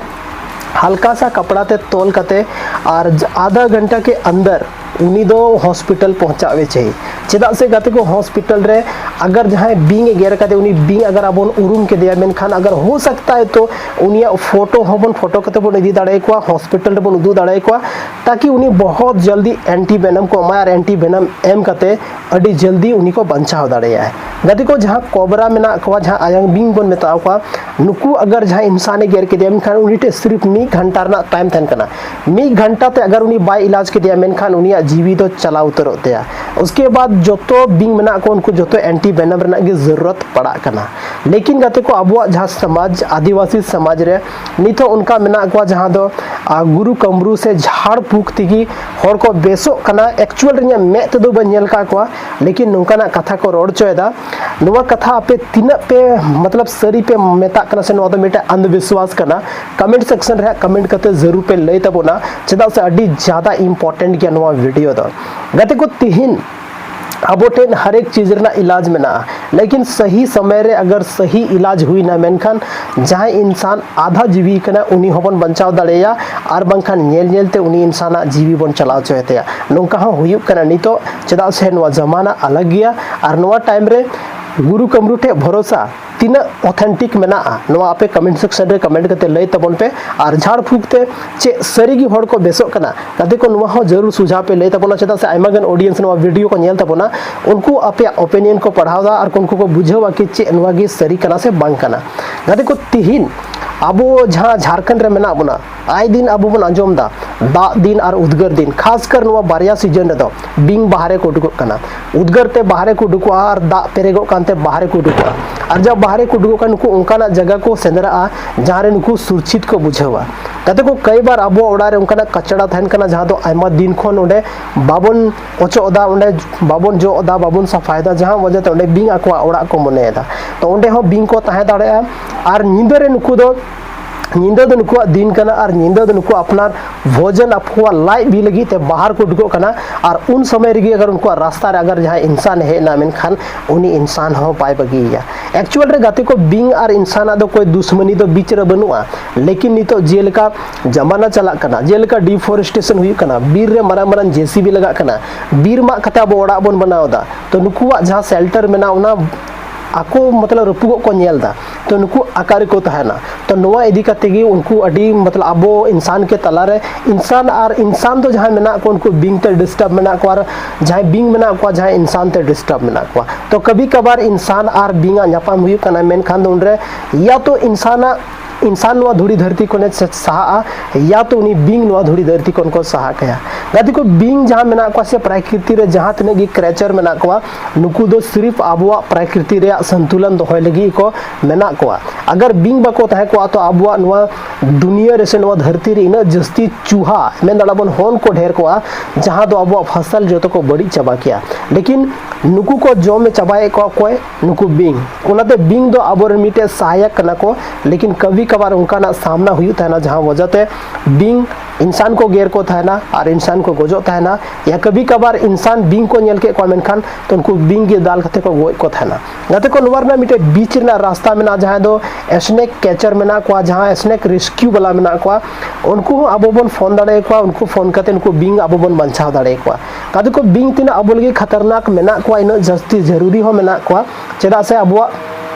ᱦᱟᱞᱠᱟ ᱥᱟ ᱠᱟᱯᱲᱟ ᱛᱮ ᱛᱚᱞ ᱠᱟᱛᱮ ᱟᱨ ᱟᱫᱷᱟ ᱜᱷᱚᱱᱴᱟ ᱠᱮ ᱟᱱᱫᱟᱨ ᱩᱱᱤ ᱫᱚ ᱦᱚᱥᱯᱤᱴᱟᱞ ᱯᱚᱦᱪᱟᱣ ᱮ ᱪᱟᱹᱦᱤ᱾ ᱪᱮᱫᱟᱜ ᱥᱮ ᱜᱟᱛᱮ ᱠᱚ, ᱦᱚᱥᱯᱤᱴᱟᱞ ᱨᱮ ᱟᱜᱟᱨ ᱡᱟᱦᱟᱸᱭ ᱵᱤᱧ ᱮ ᱜᱮᱨ ᱠᱟᱫᱮ, ᱩᱱᱤ ᱵᱤᱧ ᱟᱜᱟᱨ ᱟᱵᱚᱱ ᱩᱨᱩᱢ ᱠᱮᱫᱮᱭᱟ, ᱢᱮᱱᱠᱷᱟᱱ ᱟᱜᱟᱨ ᱦᱳ ᱥᱟᱠᱛᱟ ᱦᱟᱭ ᱛᱚ ᱩᱱᱤᱭᱟᱜ ᱯᱷᱳᱴᱳ ᱦᱚᱸᱵᱚᱱ ᱯᱷᱳᱴᱳ ᱠᱟᱛᱮ ᱵᱚᱱ ᱤᱫᱤ ᱫᱟᱲᱮᱭᱟᱠᱚᱣᱟ, ᱦᱚᱥᱯᱤᱴᱟᱞ ᱨᱮᱵᱚᱱ ᱩᱫᱩᱜ ᱫᱟᱲᱮᱭᱟᱠᱚᱣᱟ, ᱛᱟᱠᱤ ᱩᱱᱤ ᱵᱚᱦᱚᱛ ᱡᱚᱞᱫᱤ ᱮᱱᱴᱤ ᱵᱷᱮᱱᱚᱢ ᱠᱚ ᱮᱢᱟᱭᱟ ᱟᱨ ᱮᱱᱴᱤ ᱵᱷᱮᱱᱚᱢ ᱮᱢ ᱠᱟᱛᱮ ᱟᱹᱰᱤ ᱡᱚᱞᱫᱤ ᱩᱱᱤ ᱠᱚ ᱵᱟᱧᱪᱟᱣ ᱫᱟᱲᱮᱭᱟᱜᱼᱟ᱾ ᱜᱟᱛᱮ ᱠᱚ, ᱡᱟᱦᱟᱸ ᱠᱚᱵᱨᱟ ᱢᱮᱱᱟᱜ ᱠᱚᱣᱟ, ᱡᱟᱦᱟᱸ ᱟᱭᱟᱝ ᱵᱤᱧ ᱵᱚᱱ ᱢᱮᱛᱟ ᱠᱚᱣᱟ, ᱱᱩᱠᱩ ᱟᱜᱟᱨ ᱡᱟᱦᱟᱸᱭ ᱤᱱᱥᱟᱱᱮ ᱜᱮᱨ ᱠᱮᱫᱮᱭᱟ, ᱢᱮᱱᱠᱷᱟᱱ ᱩᱱᱤ ᱴᱷᱮᱱ ᱥᱤᱨᱯ ᱢᱤᱫ ᱜᱷᱟᱱᱴᱟ ᱨᱮᱱᱟᱜ ᱴᱟᱭᱤᱢ ᱛᱟᱦᱮᱱ ᱠᱟᱱᱟ᱾ ᱢᱤᱫ ᱜᱷᱟᱱᱴᱟ ᱛᱮ ᱟᱜᱟᱨ ᱩᱱᱤ ᱵᱟᱭ ᱤᱞᱟᱡᱽ ᱠᱮᱫᱮᱭᱟ, ᱢᱮᱱᱠᱷᱟᱱ ᱩᱱᱤᱭᱟᱜ ᱡᱤᱣᱤ ᱫᱚ ᱪᱟᱞᱟᱣ ᱩᱛᱟᱹᱨᱚᱜ ᱛᱟᱭᱟ᱾ ᱩᱥᱠᱮ ᱵᱟᱫ ᱡᱚᱛᱚ ᱵᱤᱧ ᱢᱮᱱᱟᱜ ᱠᱚ, ᱩᱱᱠᱩ ᱡᱚᱛᱚ ᱮᱱᱴᱤ ᱵᱷᱮᱱᱚᱢ ᱨᱮᱱᱟᱜ ᱜᱮ ᱡᱟᱹᱨᱩᱨᱚᱛ ᱯᱟᱲᱟᱜ ᱠᱟᱱᱟ᱾ ᱞᱮᱠᱤᱱ ᱜᱟᱛᱮ ᱠᱚ, ᱟᱵᱚᱣᱟᱜ ᱡᱟᱦᱟᱸ ᱥᱚᱢᱟᱡᱽ, ᱟᱹᱫᱤᱵᱟᱹᱥᱤ ᱥᱚᱢᱟᱡᱽ ᱨᱮ ᱱᱤᱛ ᱦᱚᱸ ᱚᱱᱠᱟ ᱢᱮᱱᱟᱜ ᱠᱚᱣᱟ, ᱡᱟᱦᱟᱸ ᱫᱚ, ᱟ, ᱜᱩᱨᱩ ᱠᱟᱹᱢᱨᱩ ᱥᱮ ᱡᱷᱟᱲ ᱯᱷᱩᱸᱠ ᱛᱮᱜᱮ ᱦᱚᱲ ᱠᱚ ᱵᱮᱥᱚᱜ ᱠᱟᱱᱟ᱾ ᱮᱠᱪᱩᱣᱟᱞ ᱨᱮ ᱤᱧᱟᱹᱜ ᱢᱮᱫ ᱛᱮᱫᱚ ᱵᱟᱹᱧ ᱧᱮᱞ ᱟᱠᱟᱫ ᱠᱚᱣᱟ, ᱞᱮᱠᱤᱱ ᱱᱚᱝᱠᱟᱱᱟᱜ ᱠᱟᱛᱷᱟ ᱠᱚ ᱨᱚᱲ ᱦᱚᱪᱚᱭᱮᱫᱟ᱾ ᱱᱚᱣᱟ ᱠᱟᱛᱷᱟ ᱟᱯᱮ ᱛᱤᱱᱟᱹᱜ ᱯᱮ, ᱢᱚᱛᱞᱚᱵ, ᱥᱟᱹᱨᱤ ᱯᱮ ᱢᱮᱛᱟᱜ ᱠᱟᱱᱟ ᱥᱮ ᱱᱚᱣᱟ ᱫᱚ ᱢᱤᱫᱴᱮᱱ ᱟᱱᱫᱷᱵᱤᱥᱣᱟᱥ ᱠᱟᱱᱟ, ᱠᱚᱢᱮᱱᱴ ᱥᱮᱠᱥᱚᱱ ᱨᱮ ᱦᱟᱸᱜ ᱠᱚᱢᱮᱱᱴ ᱠᱟᱛᱮ ᱡᱟᱹᱨᱩᱲ ᱯᱮ ᱞᱟᱹᱭ ᱛᱟᱵᱚᱱᱟ, ᱪᱮᱫᱟᱜ ᱥᱮ ᱟᱹᱰᱤ ᱡᱟᱫᱟ ᱤᱢᱯᱚᱨᱴᱮᱱᱴ ᱜᱮᱭᱟ ᱱᱚᱣᱟ ᱵᱷᱤᱰᱤᱭᱳ ᱫᱚ᱾ ᱜᱟᱛᱮ ᱠᱚ, ᱛᱤᱦᱤᱧ ᱟᱵᱚ ᱴᱷᱮᱱ ᱦᱟᱨᱮᱠ ᱪᱤᱡᱽ ᱨᱮᱱᱟᱜ ᱤᱞᱟᱡᱽ ᱢᱮᱱᱟᱜᱼᱟ, ᱞᱮᱠᱤᱱ ᱥᱟᱹᱦᱤ ᱥᱚᱢᱚᱭ ᱨᱮ ᱟᱜᱟᱨ ᱥᱟᱹᱦᱤ ᱤᱞᱟᱡᱽ ᱦᱩᱭᱱᱟ, ᱢᱮᱱᱠᱷᱟᱱ ᱡᱟᱦᱟᱸᱭ ᱤᱱᱥᱟᱱ ᱟᱫᱷᱟ ᱡᱤᱣᱤ ᱠᱟᱱᱟ, ᱩᱱᱤ ᱦᱚᱸᱵᱚᱱ ᱵᱟᱧᱪᱟᱣ ᱫᱟᱲᱮᱭᱟᱭᱟ, ᱟᱨ ᱵᱟᱝᱠᱷᱟᱱ ᱧᱮᱞ ᱧᱮᱞ ᱛᱮ ᱩᱱᱤ ᱤᱱᱥᱟᱱᱟᱜ ᱡᱤᱣᱤ ᱵᱚᱱ ᱪᱟᱞᱟᱣ ᱦᱚᱪᱚᱭ ᱛᱟᱭᱟ᱾ ᱱᱚᱝᱠᱟ ᱦᱚᱸ ᱦᱩᱭᱩᱜ ᱠᱟᱱᱟ ᱱᱤᱛᱚᱜ, ᱪᱮᱫᱟᱜ ᱥᱮ ᱱᱚᱣᱟ ᱡᱟᱢᱟᱱᱟ ᱟᱞᱟᱜᱽ ᱜᱮᱭᱟ, ᱟᱨ ᱱᱚᱣᱟ ᱴᱟᱭᱤᱢ ᱨᱮ ᱜᱩᱨᱩ ᱠᱟᱹᱢᱨᱩ ᱴᱷᱮᱱ ᱵᱷᱚᱨᱚᱥᱟ ᱛᱤᱱᱟᱹᱜ ᱚᱛᱷᱮᱱᱴᱤᱠ ᱢᱮᱱᱟᱜᱼᱟ, ᱱᱚᱣᱟ ᱟᱯᱮ ᱠᱚᱢᱮᱱᱴ ᱥᱮᱠᱥᱚᱱ ᱨᱮ ᱠᱚᱢᱮᱱᱴ ᱠᱟᱛᱮ ᱞᱟᱹᱭ ᱛᱟᱵᱚᱱ ᱯᱮ᱾ ᱟᱨ ᱡᱷᱟᱲ ᱯᱷᱩᱸᱠ ᱛᱮ ᱪᱮᱫ ᱥᱟᱹᱨᱤ ᱜᱮ ᱦᱚᱲ ᱠᱚ ᱵᱮᱥᱚᱜ ᱠᱟᱱᱟ? ᱜᱟᱛᱮ ᱠᱚ, ᱱᱚᱣᱟ ᱦᱚᱸ ᱡᱟᱹᱨᱩᱲ ᱥᱩᱡᱷᱟᱣ ᱯᱮ ᱞᱟᱹᱭ ᱛᱟᱵᱚᱱᱟ, ᱪᱮᱫᱟᱜ ᱥᱮ ᱟᱭᱢᱟ ᱜᱟᱱ ᱚᱰᱤᱭᱮᱱᱥ ᱱᱚᱣᱟ ᱵᱷᱤᱰᱤᱭᱳ ᱠᱚ ᱧᱮᱞ ᱛᱟᱵᱚᱱᱟ, ᱩᱱᱠᱩ ᱟᱯᱮᱭᱟᱜ ᱚᱯᱤᱱᱤᱭᱚᱱ ᱠᱚ ᱯᱟᱲᱦᱟᱣ ᱫᱟ ᱟᱨ ᱩᱱᱠᱩ ᱠᱚ ᱵᱩᱡᱷᱟᱹᱣᱟ ᱠᱤ ᱪᱮᱫ ᱱᱚᱣᱟ ᱜᱮ ᱥᱟᱹᱨᱤ ᱠᱟᱱᱟ ᱥᱮ ᱵᱟᱝ ᱠᱟᱱᱟ᱾ ᱜᱟᱛᱮ ᱠᱚ, ᱛᱤᱦᱤᱧ ᱟᱵᱚ ᱡᱟᱦᱟᱸ ᱡᱷᱟᱲᱠᱷᱚᱸᱰ ᱨᱮ ᱢᱮᱱᱟᱜ ᱵᱚᱱᱟ, ᱟᱭ ᱫᱤᱱ ᱟᱵᱚ ᱵᱚᱱ ᱟᱸᱡᱚᱢ ᱫᱟ ᱫᱟᱜ ᱫᱤᱱ ᱟᱨ ᱩᱫᱽᱜᱟᱹᱨ ᱫᱤᱱ, ᱠᱷᱟᱥ ᱠᱟᱨ ᱱᱚᱣᱟ ᱵᱟᱨᱭᱟ ᱥᱤᱡᱚᱱ ᱨᱮᱫᱚ ᱵᱤᱧ ᱵᱟᱦᱨᱮ ᱠᱚ ᱩᱰᱩᱠᱚᱜ ᱠᱟᱱᱟ, ᱩᱫᱽᱜᱟᱹᱨ ᱛᱮ ᱵᱟᱦᱨᱮ ᱠᱚ ᱩᱰᱩᱠᱚᱜᱼᱟ ᱟᱨ ᱫᱟᱜ ᱯᱮᱨᱮᱜᱚᱜ ᱠᱟᱱᱛᱮ ᱵᱟᱦᱨᱮ ᱠᱚ ᱩᱰᱩᱠᱚᱜᱼᱟ᱾ ᱟᱨ ᱡᱟ ᱵᱟᱦᱨᱮ ᱠᱚ ᱩᱰᱩᱠᱚᱜ ᱠᱟᱱ, ᱱᱩᱠᱩ ᱚᱱᱠᱟᱱᱟᱜ ᱡᱟᱭᱜᱟ ᱠᱚ ᱥᱮᱸᱫᱽᱨᱟᱜᱼᱟ ᱡᱟᱦᱟᱸ ᱨᱮ ᱱᱩᱠᱩ ᱥᱩᱨᱪᱷᱤᱛ ᱠᱚ ᱵᱩᱡᱷᱟᱹᱣᱟ᱾ ᱜᱟᱛᱮ ᱠᱚ, ᱠᱟᱹᱭ ᱵᱟᱨ ᱟᱵᱚᱣᱟᱜ ᱚᱲᱟᱜ ᱨᱮ ᱚᱱᱠᱟᱱᱟᱜ ᱠᱟᱪᱲᱟ ᱛᱟᱦᱮᱱ ᱠᱟᱱᱟ ᱡᱟᱦᱟᱸ ᱫᱚ ᱟᱭᱢᱟ ᱫᱤᱱ ᱠᱷᱚᱱ ᱚᱸᱰᱮ ᱵᱟᱵᱚᱱ ᱚᱪᱚᱜ ᱮᱫᱟ, ᱚᱸᱰᱮ ᱵᱟᱵᱚᱱ ᱡᱚᱜ ᱮᱫᱟ, ᱵᱟᱵᱚᱱ ᱥᱟᱯᱷᱟᱭᱮᱫᱟ, ᱡᱟᱦᱟᱸ ᱚᱡᱮ ᱛᱮ ᱚᱸᱰᱮ ᱵᱤᱧ ᱟᱠᱚᱣᱟᱜ ᱚᱲᱟᱜ ᱠᱚ ᱢᱚᱱᱮᱭᱮᱫᱟ᱾ ᱛᱚ ᱚᱸᱰᱮ ᱦᱚᱸ ᱵᱤᱧ ᱠᱚ ᱛᱟᱦᱮᱸ ᱫᱟᱲᱮᱭᱟᱜᱼᱟ᱾ ᱟᱨ ᱧᱤᱫᱟᱹ ᱨᱮ ᱱᱩᱠᱩ ᱫᱚ ᱧᱤᱫᱟᱹ ᱫᱚ ᱱᱩᱠᱩᱣᱟᱜ ᱫᱤᱱ ᱠᱟᱱᱟ ᱟᱨ ᱧᱤᱫᱟᱹ ᱫᱚ ᱱᱩᱠᱩ ᱟᱯᱱᱟᱨ ᱵᱷᱳᱡᱚᱱ, ᱟᱠᱚᱣᱟᱜ ᱞᱟᱡ ᱵᱤ ᱞᱟᱹᱜᱤᱫ ᱛᱮ ᱵᱟᱦᱟᱨ ᱠᱚ ᱩᱰᱩᱠᱚᱜ ᱠᱟᱱᱟ᱾ ᱟᱨ ᱩᱱ ᱥᱚᱢᱚᱭ ᱨᱮᱜᱮ ᱟᱜᱟᱨ ᱩᱱᱠᱩᱣᱟᱜ ᱨᱟᱥᱛᱟ ᱨᱮ ᱟᱜᱟᱨ ᱡᱟᱦᱟᱸᱭ ᱤᱱᱥᱟᱱ ᱮ ᱦᱮᱡ ᱮᱱᱟ, ᱢᱮᱱᱠᱷᱟᱱ ᱩᱱᱤ ᱤᱱᱥᱟᱱ ᱦᱚᱸ ᱵᱟᱭ ᱵᱟᱹᱜᱤᱭᱮᱭᱟ᱾ ᱮᱠᱪᱩᱣᱟᱞ ᱨᱮ ᱜᱟᱛᱮ ᱠᱚ, ᱵᱤᱧ ᱟᱨ ᱤᱱᱥᱟᱱᱟᱜ ᱫᱚ ᱠᱳᱭ ᱫᱩᱥᱢᱟᱱᱤ ᱫᱚ ᱵᱤᱪ ᱨᱮ ᱵᱟᱹᱱᱩᱜᱼᱟ᱾ ᱞᱮᱠᱤᱱ ᱱᱤᱛᱚᱜ ᱡᱮᱞᱮᱠᱟ ᱡᱟᱢᱟᱱᱟ ᱪᱟᱞᱟᱜ ᱠᱟᱱᱟ, ᱡᱮᱞᱮᱠᱟ ᱰᱤᱯᱷᱚᱨᱮᱥᱴᱮᱥᱚᱱ ᱦᱩᱭᱩᱜ ᱠᱟᱱᱟ, ᱵᱤᱨ ᱨᱮ ᱢᱟᱨᱟᱝ ᱢᱟᱨᱟᱝ ᱡᱮᱥᱤᱵᱤ ᱞᱟᱜᱟᱜ ᱠᱟᱱᱟ, ᱵᱤᱨ ᱢᱟᱜ ᱠᱟᱛᱮ ᱟᱵᱚ ᱚᱲᱟᱜ ᱵᱚᱱ ᱵᱮᱱᱟᱣ ᱮᱫᱟ᱾ ᱛᱚ ᱱᱩᱠᱩᱣᱟᱜ ᱡᱟᱦᱟᱸ ᱥᱮᱞᱴᱟᱨ ᱢᱮᱱᱟᱜᱼᱟ, ᱚᱱᱟ ᱟᱠᱚ ᱢᱚᱛᱞᱚᱵ ᱨᱟᱹᱯᱩᱫᱚᱜ ᱠᱚ ᱧᱮᱞ ᱮᱫᱟ᱾ ᱛᱚ ᱱᱩᱠᱩ ᱚᱠᱟ ᱨᱮᱠᱚ ᱛᱟᱦᱮᱱᱟ? ᱛᱚ ᱱᱚᱣᱟ ᱤᱫᱤ ᱠᱟᱛᱮ ᱜᱮ ᱩᱱᱠᱩ ᱟᱹᱰᱤ ᱢᱚᱛᱞᱚᱵ ᱟᱵᱚ ᱤᱱᱥᱟᱱ ᱠᱮ ᱛᱟᱞᱟᱨᱮ, ᱤᱱᱥᱟᱱ ᱟᱨ ᱤᱱᱥᱟᱱ ᱫᱚ ᱡᱟᱦᱟᱸᱭ ᱢᱮᱱᱟᱜ ᱠᱚ, ᱩᱱᱠᱩ ᱵᱤᱧ ᱛᱮ ᱰᱤᱥᱴᱟᱨᱵ ᱢᱮᱱᱟᱜ ᱠᱚᱣᱟ, ᱟᱨ ᱡᱟᱦᱟᱸᱭ ᱵᱤᱧ ᱢᱮᱱᱟᱜ ᱠᱚᱣᱟ, ᱡᱟᱦᱟᱸᱭ ᱤᱱᱥᱟᱱ ᱛᱮ ᱰᱤᱥᱴᱟᱨᱵ ᱢᱮᱱᱟᱜ ᱠᱚᱣᱟ᱾ ᱛᱚ ᱠᱟᱵᱷᱤ ᱠᱟᱵᱷᱟᱨ ᱤᱱᱥᱟᱱ ᱟᱨ ᱵᱤᱧᱟᱜ ᱧᱟᱯᱟᱢ ᱦᱩᱭᱩᱜ ᱠᱟᱱᱟ, ᱢᱮᱱᱠᱷᱟᱱ ᱫᱚ ᱩᱱᱨᱮ ᱭᱟ ᱛᱚ ᱤᱱᱥᱟᱱᱟᱜ ᱤᱱᱥᱟᱱ ᱱᱚᱣᱟ ᱫᱷᱩᱲᱤ ᱫᱷᱟᱹᱨᱛᱤ ᱠᱷᱚᱱᱮ ᱥᱟ-, ᱥᱟᱦᱟᱜᱼᱟ, ᱭᱟ ᱛᱚ ᱩᱱᱤ ᱵᱤᱧ ᱱᱚᱣᱟ ᱫᱷᱩᱲᱤ ᱫᱷᱟᱹᱨᱛᱤ ᱠᱷᱚᱱ ᱠᱚ ᱥᱟᱦᱟ ᱠᱟᱭᱟ᱾ ᱜᱟᱛᱮ ᱠᱚ, ᱵᱤᱧ ᱡᱟᱦᱟᱸ ᱢᱮᱱᱟᱜ ᱠᱚᱣᱟ ᱥᱮ ᱯᱨᱟᱠᱨᱤᱛᱤ ᱨᱮ ᱡᱟᱦᱟᱸ ᱛᱤᱱᱟᱹᱜ ᱜᱮ ᱠᱨᱮᱪᱟᱨ ᱢᱮᱱᱟᱜ ᱠᱚᱣᱟ, ᱱᱩᱠᱩ ᱫᱚ ᱥᱤᱨᱤᱯ ᱟᱵᱚᱣᱟᱜ ᱯᱨᱟᱠᱨᱤᱛᱤ ᱨᱮᱭᱟᱜ ᱥᱚᱱᱛᱩᱞᱚᱱ ᱫᱚᱦᱚᱭ ᱞᱟᱹᱜᱤᱫ ᱠᱚ ᱢᱮᱱᱟᱜ ᱠᱚᱣᱟ᱾ ᱟᱜᱟᱨ ᱵᱤᱧ ᱵᱟᱠᱚ ᱛᱟᱦᱮᱸ ᱠᱚᱜᱼᱟ, ᱛᱚ ᱟᱵᱚᱣᱟᱜ ᱱᱚᱣᱟ ᱫᱩᱱᱤᱭᱟᱹ ᱨᱮ ᱥᱮ ᱱᱚᱣᱟ ᱫᱷᱟᱹᱨᱛᱤ ᱨᱮ ᱤᱱᱟᱹᱜ ᱡᱟᱹᱥᱛᱤ ᱪᱩᱦᱟ, ᱢᱮᱱ ᱫᱟᱲᱮᱭᱟᱜᱼᱟ ᱵᱚᱱ ᱦᱚᱱ ᱠᱚ ᱰᱷᱮᱨ ᱠᱚᱜᱼᱟ, ᱡᱟᱦᱟᱸ ᱫᱚ ᱟᱵᱚᱣᱟᱜ ᱯᱷᱚᱥᱚᱞ ᱡᱚᱛᱚ ᱠᱚ ᱵᱟᱹᱲᱤᱡ ᱪᱟᱵᱟ ᱠᱮᱭᱟ᱾ ᱞᱮᱠᱤᱱ ᱱᱩᱠᱩ ᱠᱚ ᱡᱚᱢ ᱪᱟᱵᱟᱭᱮᱫ ᱠᱚᱣᱟ᱾ ᱚᱠᱚᱭ? ᱱᱩᱠᱩ ᱵᱤᱧ᱾ ᱚᱱᱟᱛᱮ ᱵᱤᱧ ᱫᱚ ᱟᱵᱚᱨᱮᱱ ᱢᱤᱫᱴᱮᱡ ᱥᱟᱦᱟᱭᱟᱠ ᱠᱟᱱᱟ ᱠᱚ, ᱞᱮᱠᱤᱱ ᱠᱟᱵᱷᱤ ᱠᱟᱵᱷᱟᱨ ᱚᱱᱠᱟᱱᱟᱜ ᱥᱟᱢᱱᱟ ᱦᱩᱭᱩᱜ ᱛᱟᱦᱮᱱᱟ, ᱡᱟᱦᱟᱸ ᱣᱟᱡᱟᱛᱮ ᱵᱤᱧ ᱤᱱᱥᱟᱱ ᱠᱚ ᱜᱮᱨ ᱠᱚ ᱛᱟᱦᱮᱱᱟ ᱟᱨ ᱤᱱᱥᱟᱱ ᱠᱚ ᱜᱚᱡᱚᱜ ᱛᱟᱦᱮᱱᱟ, ᱭᱟ ᱠᱟᱵᱷᱤ ᱠᱟᱵᱷᱟᱨ ᱤᱱᱥᱟᱱ ᱵᱤᱧ ᱠᱚ ᱧᱮᱞ ᱠᱮᱫ ᱠᱚᱣᱟ, ᱢᱮᱱᱠᱷᱟᱱ ᱛᱚ ᱩᱱᱠᱩ ᱵᱤᱧ ᱜᱮ ᱫᱟᱞ ᱠᱟᱛᱮ ᱠᱚ ᱜᱚᱡ ᱠᱚ ᱛᱟᱦᱮᱱᱟ᱾ ᱜᱟᱛᱮ ᱠᱚ, ᱱᱚᱣᱟ ᱨᱮᱱᱟᱜ ᱢᱤᱫᱴᱮᱡ ᱵᱤᱪ ᱨᱮᱱᱟᱜ ᱨᱟᱥᱛᱟ ᱢᱮᱱᱟᱜᱼᱟ, ᱡᱟᱦᱟᱸᱭ ᱫᱚ ᱥᱱᱮᱠ ᱠᱮᱪᱟᱨ ᱢᱮᱱᱟᱜ ᱠᱚᱣᱟ, ᱡᱟᱦᱟᱸ ᱥᱱᱮᱠ ᱨᱮᱥᱠᱤᱭᱩ ᱵᱟᱞᱟ ᱢᱮᱱᱟᱜ ᱠᱚᱣᱟ, ᱩᱱᱠᱩ ᱦᱚᱸ ᱟᱵᱚ ᱵᱚᱱ ᱯᱷᱳᱱ ᱫᱟᱲᱮᱭᱟᱠᱚᱣᱟ, ᱩᱱᱠᱩ ᱯᱷᱳᱱ ᱠᱟᱛᱮ ᱩᱱᱠᱩ ᱵᱤᱧ ᱟᱵᱚ ᱵᱚᱱ ᱵᱟᱧᱪᱟᱣ ᱫᱟᱲᱮᱭᱟᱠᱚᱣᱟ᱾ ᱜᱟᱛᱮ ᱠᱚ, ᱵᱤᱧ ᱛᱤᱱᱟᱹᱜ ᱟᱵᱚ ᱞᱟᱹᱜᱤᱫ ᱠᱷᱟᱛᱟᱨᱱᱟᱠ ᱢᱮᱱᱟᱜ ᱠᱚᱣᱟ, ᱤᱱᱟᱹᱜ ᱡᱟᱹᱥᱛᱤ ᱡᱟᱹᱨᱩᱨᱤ ᱦᱚᱸ ᱢᱮᱱᱟᱜ ᱠᱚᱣᱟ, ᱪᱮᱫᱟᱜ ᱥᱮ ᱟᱵᱚᱣᱟᱜ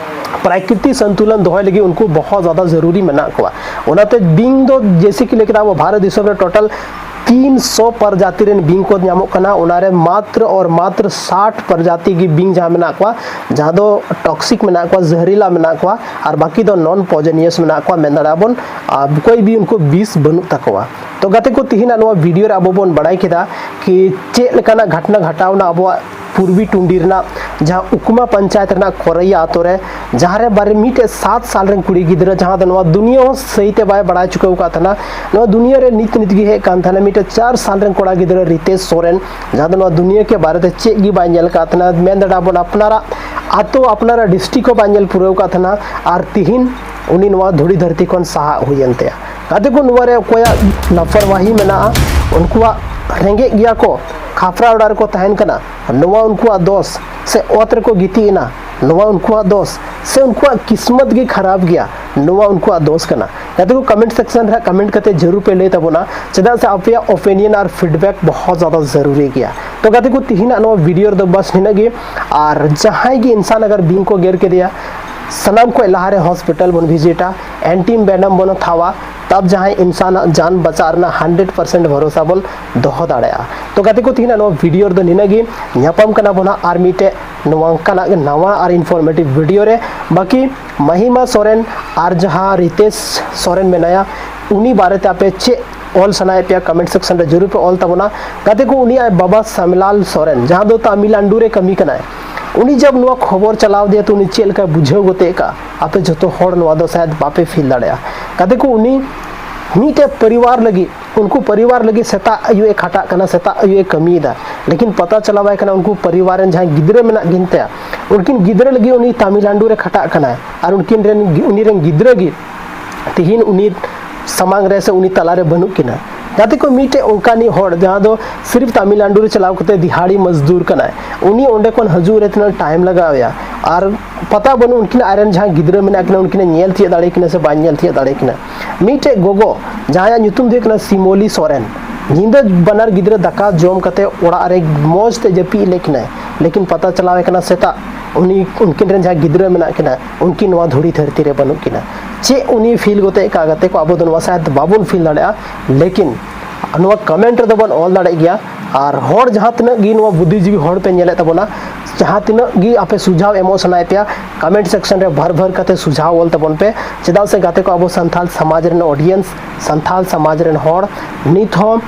ᱯᱨᱟᱠᱨᱤᱛᱤ ᱥᱚᱱᱛᱩᱞᱚᱱ ᱫᱚᱦᱚᱭ ᱞᱟᱹᱜᱤᱫ ᱩᱱᱠᱩ ᱵᱚᱦᱚᱛ ᱡᱟᱫᱟ ᱡᱟᱹᱨᱩᱨᱤ ᱢᱮᱱᱟᱜ ᱠᱚᱣᱟ᱾ ᱚᱱᱟᱛᱮ ᱵᱤᱧ ᱫᱚ ᱡᱮᱭᱥᱮ ᱠᱤ ᱞᱟᱹᱭ ᱠᱮᱫᱟ, ᱟᱵᱚ ᱵᱷᱟᱨᱚᱛ ᱫᱤᱥᱚᱢ ᱨᱮ ᱴᱳᱴᱟᱞ ᱛᱤᱱ ᱥᱚ ᱯᱨᱚᱡᱟᱛᱤ ᱨᱮᱱ ᱵᱤᱧ ᱠᱚ ᱧᱟᱢᱚᱜ ᱠᱟᱱᱟ, ᱚᱱᱟᱨᱮ ᱢᱟᱛᱨᱚ ᱟᱨ ᱢᱟᱛᱨᱚ ᱥᱟᱴ ᱯᱨᱚᱡᱟᱛᱤ ᱜᱮ ᱵᱤᱧ ᱡᱟᱦᱟᱸ ᱢᱮᱱᱟᱜ ᱠᱚᱣᱟ, ᱡᱟᱦᱟᱸ ᱫᱚ ᱴᱚᱠᱥᱤᱠ ᱢᱮᱱᱟᱜ ᱠᱚᱣᱟ, ᱡᱟᱦᱨᱤᱞᱟ ᱢᱮᱱᱟᱜ ᱠᱚᱣᱟ, ᱟᱨ ᱵᱟᱹᱠᱤ ᱫᱚ ᱱᱚᱱ ᱯᱚᱭᱡᱚᱱᱤᱭᱟᱥ ᱢᱮᱱᱟᱜ ᱠᱚᱣᱟ, ᱢᱮᱱ ᱫᱟᱲᱮᱭᱟᱜᱼᱟ ᱵᱚᱱ, ᱟᱨ ᱚᱠᱚᱭ ᱵᱤᱧ ᱩᱱᱠᱩ ᱵᱤᱥ ᱵᱟᱹᱱᱩᱜ ᱛᱟᱠᱚᱣᱟ᱾ ᱛᱚ ᱜᱟᱛᱮ ᱠᱚ, ᱛᱤᱦᱤᱧᱟᱜ ᱱᱚᱣᱟ ᱵᱷᱤᱰᱤᱭᱳ ᱨᱮ ᱟᱵᱚ ᱵᱚᱱ ᱵᱟᱲᱟᱭ ᱠᱮᱫᱟ ᱠᱤ ᱪᱮᱫ ᱞᱮᱠᱟᱱᱟᱜ ᱜᱷᱚᱴᱱᱟ ᱜᱷᱚᱴᱟᱣᱱᱟ ᱟᱵᱚᱣᱟᱜ ᱯᱩᱨᱵᱤ ᱴᱩᱱᱰᱤ ᱨᱮᱱᱟᱜ ᱡᱟᱦᱟᱸ ᱩᱠᱢᱟ ᱯᱚᱧᱪᱟᱭᱮᱛ ᱨᱮᱱᱟᱜ ᱠᱷᱚᱨᱟᱭᱟ ᱟᱛᱳ ᱨᱮ, ᱡᱟᱦᱟᱸ ᱨᱮ ᱵᱟᱨᱮ ᱢᱤᱫᱴᱮᱡ ᱥᱟᱛ ᱥᱟᱞ ᱨᱮᱱ ᱠᱩᱲᱤ ᱜᱤᱫᱽᱨᱟᱹ, ᱡᱟᱦᱟᱸ ᱫᱚ ᱱᱚᱣᱟ ᱫᱩᱱᱤᱭᱟᱹ ᱦᱚᱸ ᱥᱟᱹᱦᱤ ᱛᱮ ᱵᱟᱭ ᱵᱟᱲᱟᱭ ᱪᱩᱠᱟᱹᱣ ᱟᱠᱟᱫ ᱛᱟᱦᱮᱱᱟ, ᱱᱚᱣᱟ ᱫᱩᱱᱤᱭᱟᱹ ᱨᱮ ᱱᱤᱛ ᱱᱤᱛ ᱜᱮ ᱦᱮᱡ ᱠᱟᱱ ᱛᱟᱦᱮᱱᱟ, ᱢᱤᱫᱴᱮᱡ ᱪᱟᱨ ᱥᱟᱞ ᱨᱮᱱ ᱠᱚᱲᱟ ᱜᱤᱫᱽᱨᱟᱹ ᱨᱤᱛᱮᱥ ᱥᱚᱨᱮᱱ, ᱡᱟᱦᱟᱸ ᱫᱚ ᱱᱚᱣᱟ ᱫᱩᱱᱤᱭᱟᱹ ᱠᱮ ᱵᱟᱨᱮ ᱛᱮ ᱪᱮᱫ ᱜᱮ ᱵᱟᱭ ᱧᱮᱞ ᱟᱠᱟᱫ ᱛᱟᱦᱮᱱᱟ, ᱢᱮᱱ ᱫᱟᱲᱮᱭᱟᱜᱼᱟ ᱵᱚᱱ ᱟᱯᱱᱟᱨᱟᱜ ᱟᱛᱳ, ᱟᱯᱱᱟᱨᱟᱜ ᱰᱤᱥᱴᱨᱤᱠᱴ ᱦᱚᱸ ᱵᱟᱭ ᱧᱮᱞ ᱯᱩᱨᱟᱹᱣ ᱟᱠᱟᱫ ᱛᱟᱦᱮᱱᱟ᱾ ᱟᱨ ᱛᱤᱦᱤᱧ ᱩᱱᱤ ᱱᱚᱣᱟ ᱫᱷᱩᱲᱤ ᱫᱷᱟᱹᱨᱛᱤ ᱠᱷᱚᱱ ᱥᱟᱦᱟᱜ ᱦᱩᱭᱮᱱ ᱛᱟᱭᱟ᱾ ᱜᱟᱛᱮ ᱠᱚ, ᱱᱚᱣᱟ ᱨᱮ ᱚᱠᱚᱭᱟᱜ ᱞᱟᱯᱚᱨᱣᱟᱦᱤ ᱢᱮᱱᱟᱜᱼᱟ? ᱩᱱᱠᱩᱣᱟᱜ ᱨᱮᱸᱜᱮᱡ ᱜᱮᱭᱟ ᱠᱚ, ᱠᱷᱟᱯᱨᱟ ᱚᱲᱟᱜ ᱨᱮᱠᱚ ᱛᱟᱦᱮᱱ ᱠᱟᱱᱟ, ᱱᱚᱣᱟ ᱩᱱᱠᱩᱣᱟᱜ ᱫᱚᱥ? ᱥᱮ ᱚᱛ ᱨᱮᱠᱚ ᱜᱤᱛᱤᱡ ᱮᱱᱟ, ᱱᱚᱣᱟ ᱩᱱᱠᱩᱣᱟᱜ ᱫᱚᱥ? ᱥᱮ ᱩᱱᱠᱩᱣᱟᱜ ᱠᱤᱥᱢᱚᱛ ᱜᱮ ᱠᱷᱟᱨᱟᱯ ᱜᱮᱭᱟ, ᱱᱚᱣᱟ ᱩᱱᱠᱩᱣᱟᱜ ᱫᱚᱥ ᱠᱟᱱᱟ? ᱜᱟᱛᱮ ᱠᱚ, ᱠᱚᱢᱮᱱᱴ ᱥᱮᱠᱥᱚᱱ ᱨᱮ ᱦᱟᱸᱜ ᱠᱚᱢᱮᱱᱴ ᱠᱟᱛᱮ ᱡᱟᱹᱨᱩᱲ ᱯᱮ ᱞᱟᱹᱭ ᱛᱟᱵᱚᱱᱟ, ᱪᱮᱫᱟᱜ ᱥᱮ ᱟᱯᱮᱭᱟᱜ ᱚᱯᱤᱱᱤᱭᱚᱱ ᱟᱨ ᱯᱷᱤᱰᱵᱮᱠ ᱵᱚᱦᱚᱛ ᱡᱟᱫᱟ ᱡᱟᱹᱨᱩᱨᱤ ᱜᱮᱭᱟ᱾ ᱛᱚ ᱜᱟᱛᱮ ᱠᱚ, ᱛᱤᱦᱤᱧᱟᱜ ᱱᱚᱣᱟ ᱵᱷᱤᱰᱤᱭᱳ ᱨᱮᱫᱚ ᱵᱟᱥ ᱱᱤᱱᱟᱹᱜ ᱜᱮ᱾ ᱟᱨ ᱡᱟᱦᱟᱸᱭ ᱜᱮ ᱤᱱᱥᱟᱱ ᱟᱜᱟᱨ ᱵᱤᱧ ᱠᱚ ᱜᱮᱨ ᱠᱮᱫᱮᱭᱟ, ᱥᱟᱱᱟᱢ ᱠᱷᱚᱱ ᱞᱟᱦᱟᱨᱮ ᱦᱚᱥᱯᱤᱴᱟᱞ ᱵᱚᱱ ᱵᱷᱤᱡᱤᱴᱟ, ᱮᱱᱴᱤ ᱵᱮᱱᱟᱢ ᱵᱚᱱ ᱦᱟᱛᱟᱣᱟ, ᱛᱟᱵ ᱡᱟᱦᱟᱸᱭ ᱤᱱᱥᱟᱱᱟᱜ ᱡᱟᱱ ᱵᱟᱪᱟᱜ ᱨᱮᱱᱟᱜ ᱦᱟᱱᱰᱨᱮᱰ ᱯᱟᱨᱥᱮᱱᱴ ᱵᱷᱚᱨᱚᱥᱟ ᱵᱚᱱ ᱫᱚᱦᱚ ᱫᱟᱲᱮᱭᱟᱜᱼᱟ᱾ ᱛᱚ ᱜᱟᱛᱮ ᱠᱚ, ᱛᱤᱦᱤᱧᱟᱜ ᱱᱚᱣᱟ ᱵᱷᱤᱰᱤᱭᱳ ᱨᱮᱫᱚ ᱱᱤᱱᱟᱹᱜ ᱜᱮ᱾ ᱧᱟᱯᱟᱢ ᱠᱟᱱᱟ ᱵᱚᱱ ᱦᱟᱸᱜ ᱟᱨ ᱢᱤᱫᱴᱮᱡ ᱱᱚᱝᱠᱟᱱᱟᱜ ᱜᱮ ᱱᱟᱣᱟ ᱟᱨ ᱤᱱᱯᱷᱚᱨᱢᱮᱴᱤᱵᱷ ᱵᱷᱤᱰᱤᱭᱳ ᱨᱮ᱾ ᱵᱟᱹᱠᱤ ᱢᱟᱦᱤᱢᱟ ᱥᱚᱨᱮᱱ ᱟᱨ ᱡᱟᱦᱟᱸ ᱨᱤᱛᱮᱥ ᱥᱚᱨᱮᱱ ᱢᱮᱱᱟᱭᱟ, ᱩᱱᱤ ᱵᱟᱨᱮᱛᱮ ᱟᱯᱮ ᱪᱮᱫ ᱚᱞ ᱥᱟᱱᱟᱭᱮᱫ ᱯᱮᱭᱟ, ᱠᱚᱢᱮᱱᱴ ᱥᱮᱠᱥᱚᱱ ᱨᱮ ᱡᱟᱹᱨᱩᱲ ᱯᱮ ᱚᱞ ᱛᱟᱵᱚᱱᱟ᱾ ᱜᱟᱛᱮ ᱠᱚ, ᱩᱱᱤ ᱟᱡ ᱵᱟᱵᱟ ᱥᱟᱢᱞᱟᱞ ᱥᱚᱨᱮᱱ, ᱡᱟᱦᱟᱸ ᱫᱚ ᱛᱟᱢᱤᱞᱱᱟᱰᱩ ᱨᱮ ᱠᱟᱹᱢᱤ ᱠᱟᱱᱟᱭ, ᱩᱱᱤ ᱡᱟᱵ ᱱᱚᱣᱟ ᱠᱷᱚᱵᱚᱨ ᱪᱟᱞᱟᱣ ᱫᱤᱭᱟ, ᱛᱚ ᱩᱱᱤ ᱪᱮᱫ ᱞᱮᱠᱟᱭ ᱵᱩᱡᱷᱟᱹᱣ ᱜᱚᱛᱮ ᱠᱟᱜᱼᱟ? ᱟᱯᱮ ᱡᱚᱛᱚ ᱦᱚᱲ ᱱᱚᱣᱟ ᱫᱚ ᱥᱟᱭᱟᱫ ᱵᱟᱯᱮ ᱯᱷᱤᱞ ᱫᱟᱲᱮᱭᱟᱜᱼᱟ᱾ ᱜᱟᱛᱮ ᱠᱚ, ᱩᱱᱤ ᱢᱤᱫᱴᱮᱡ ᱯᱚᱨᱤᱵᱟᱨ ᱞᱟᱹᱜᱤᱫ, ᱩᱱᱠᱩ ᱯᱚᱨᱤᱵᱟᱨ ᱞᱟᱹᱜᱤᱫ ᱥᱮᱛᱟᱜ ᱟᱹᱭᱩᱵ ᱮ ᱠᱷᱟᱴᱟᱜ ᱠᱟᱱᱟ, ᱥᱮᱛᱟᱜ ᱟᱹᱭᱩᱵ ᱮ ᱠᱟᱹᱢᱤᱭᱮᱫᱟ, ᱞᱮᱠᱤᱱ ᱯᱟᱛᱟ ᱪᱟᱞᱟᱣᱟᱭ ᱠᱟᱱᱟ, ᱩᱱᱠᱩ ᱯᱚᱨᱤᱵᱟᱨ ᱨᱮᱱ ᱡᱟᱦᱟᱸᱭ ᱜᱤᱫᱽᱨᱟᱹ ᱢᱮᱱᱟᱜ ᱠᱤᱱ ᱛᱟᱭᱟ, ᱩᱱᱠᱤᱱ ᱜᱤᱫᱽᱨᱟᱹ ᱞᱟᱹᱜᱤᱫ ᱩᱱᱤ ᱛᱟᱢᱤᱞᱱᱟᱰᱩ ᱨᱮ ᱠᱷᱟᱴᱟᱜ ᱠᱟᱱᱟᱭ, ᱟᱨ ᱩᱱᱠᱤᱱ ᱨᱮᱱ, ᱩᱱᱤ ᱨᱮᱱ ᱜᱤᱫᱽᱨᱟᱹ ᱜᱮ ᱛᱤᱦᱤᱧ ᱩᱱᱤ ᱥᱟᱢᱟᱝ ᱨᱮ ᱥᱮ ᱩᱱᱤ ᱛᱟᱞᱟᱨᱮ ᱵᱟᱹᱱᱩᱜ ᱠᱤᱱᱟ᱾ ᱜᱟᱛᱮ ᱠᱚ, ᱢᱤᱫᱴᱮᱡ ᱚᱱᱠᱟᱱᱤᱡ ᱦᱚᱲ ᱡᱟᱦᱟᱸ ᱫᱚ ᱥᱤᱨᱤᱯ ᱛᱟᱢᱤᱞᱱᱟᱰᱩ ᱨᱮ ᱪᱟᱞᱟᱣ ᱠᱟᱛᱮ ᱫᱤᱦᱟᱲᱤ ᱢᱚᱡᱫᱩᱨ ᱠᱟᱱᱟᱭ, ᱩᱱᱤ ᱚᱸᱰᱮ ᱠᱷᱚᱱ ᱦᱤᱡᱩᱜ ᱨᱮ ᱛᱤᱱᱟᱹᱜ ᱴᱟᱭᱤᱢ ᱞᱟᱜᱟᱣ ᱮᱭᱟ, ᱟᱨ ᱯᱟᱛᱟ ᱵᱟᱹᱱᱩᱜ ᱩᱱᱠᱤᱱ ᱟᱡᱨᱮᱱ ᱡᱟᱦᱟᱸ ᱜᱤᱫᱽᱨᱟᱹ ᱢᱮᱱᱟᱜ ᱠᱤᱱᱟ, ᱩᱱᱠᱤᱱᱮ ᱧᱮᱞ ᱛᱤᱭᱟᱹᱜ ᱫᱟᱲᱮ ᱠᱤᱱᱟ ᱥᱮ ᱵᱟᱭ ᱧᱮᱞ ᱛᱤᱭᱟᱹᱜ ᱫᱟᱲᱮ ᱠᱤᱱᱟ᱾ ᱢᱤᱫᱴᱮᱡ ᱜᱚᱜᱚ ᱡᱟᱦᱟᱸᱭᱟᱜ ᱧᱩᱛᱩᱢ ᱫᱚ ᱦᱩᱭᱩᱜ ᱠᱟᱱᱟ ᱥᱤᱢᱚᱞᱤ ᱥᱚᱨᱮᱱ, ᱧᱤᱫᱟᱹ ᱵᱟᱱᱟᱨ ᱜᱤᱫᱽᱨᱟᱹ ᱫᱟᱠᱟ ᱡᱚᱢ ᱠᱟᱛᱮ ᱚᱲᱟᱜ ᱨᱮ ᱢᱚᱡᱽ ᱛᱮ ᱡᱟᱹᱯᱤᱫ ᱞᱮ ᱠᱤᱱᱟᱭ, ᱞᱮᱠᱤᱱ ᱯᱟᱛᱟ ᱪᱟᱞᱟᱣ ᱮ ᱠᱟᱱᱟ ᱥᱮᱛᱟᱜ, ᱩᱱᱤ, ᱩᱱᱠᱤᱱ ᱨᱮᱱ ᱡᱟᱦᱟᱸ ᱜᱤᱫᱽᱨᱟᱹ ᱢᱮᱱᱟᱜ ᱠᱤᱱᱟ, ᱩᱱᱠᱤᱱ ᱱᱚᱣᱟ ᱫᱷᱩᱲᱤ ᱫᱷᱟᱹᱨᱛᱤ ᱨᱮ ᱵᱟᱹᱱᱩᱜ ᱠᱤᱱᱟ᱾ ᱪᱮᱫ ᱩᱱᱤ ᱯᱷᱤᱞ ᱜᱚᱛᱮ ᱠᱟᱜ ᱜᱟᱛᱮ ᱠᱚ, ᱟᱵᱚ ᱫᱚ ᱱᱚᱣᱟ ᱥᱟᱭᱟᱫ ᱵᱟᱵᱚᱱ ᱯᱷᱤᱞ ᱫᱟᱲᱮᱭᱟᱜᱼᱟ, ᱞᱮᱠᱤᱱ ᱱᱚᱣᱟ ᱠᱚᱢᱮᱱᱴ ᱨᱮᱫᱚ ᱵᱚᱱ ᱚᱞ ᱫᱟᱲᱮᱭᱟᱜ ᱜᱮᱭᱟ᱾ ᱟᱨ ᱦᱚᱲ ᱡᱟᱦᱟᱸ ᱛᱤᱱᱟᱹᱜ ᱜᱮ ᱱᱚᱣᱟ ᱵᱩᱫᱽᱫᱷᱤᱡᱤᱵᱤ ᱦᱚᱲ ᱯᱮ ᱧᱮᱞᱮᱫ ᱛᱟᱵᱚᱱᱟ, ᱡᱟᱦᱟᱸ ᱛᱤᱱᱟᱹᱜ ᱜᱮ ᱟᱯᱮ ᱥᱩᱡᱷᱟᱣ ᱮᱢᱚᱜ ᱥᱟᱱᱟᱭᱮᱫ ᱯᱮᱭᱟ, ᱠᱚᱢᱮᱱᱴ ᱥᱮᱠᱥᱚᱱ ᱨᱮ ᱵᱷᱟᱨ ᱵᱷᱟᱨ ᱠᱟᱛᱮ ᱥᱩᱡᱷᱟᱣ ᱚᱞ ᱛᱟᱵᱚᱱ ᱯᱮ᱾ ᱪᱮᱫᱟᱜ ᱥᱮ ᱜᱟᱛᱮ ᱠᱚ, ᱟᱵᱚ ᱥᱟᱱᱛᱟᱲ ᱥᱚᱢᱟᱡᱽ ᱨᱮᱱ ᱚᱰᱤᱭᱮᱱᱥ, ᱥᱟᱱᱛᱟᱲ ᱥᱚᱢᱟᱡᱽ ᱨᱮᱱ ᱦᱚᱲ ᱱᱤᱛ ᱦᱚᱸ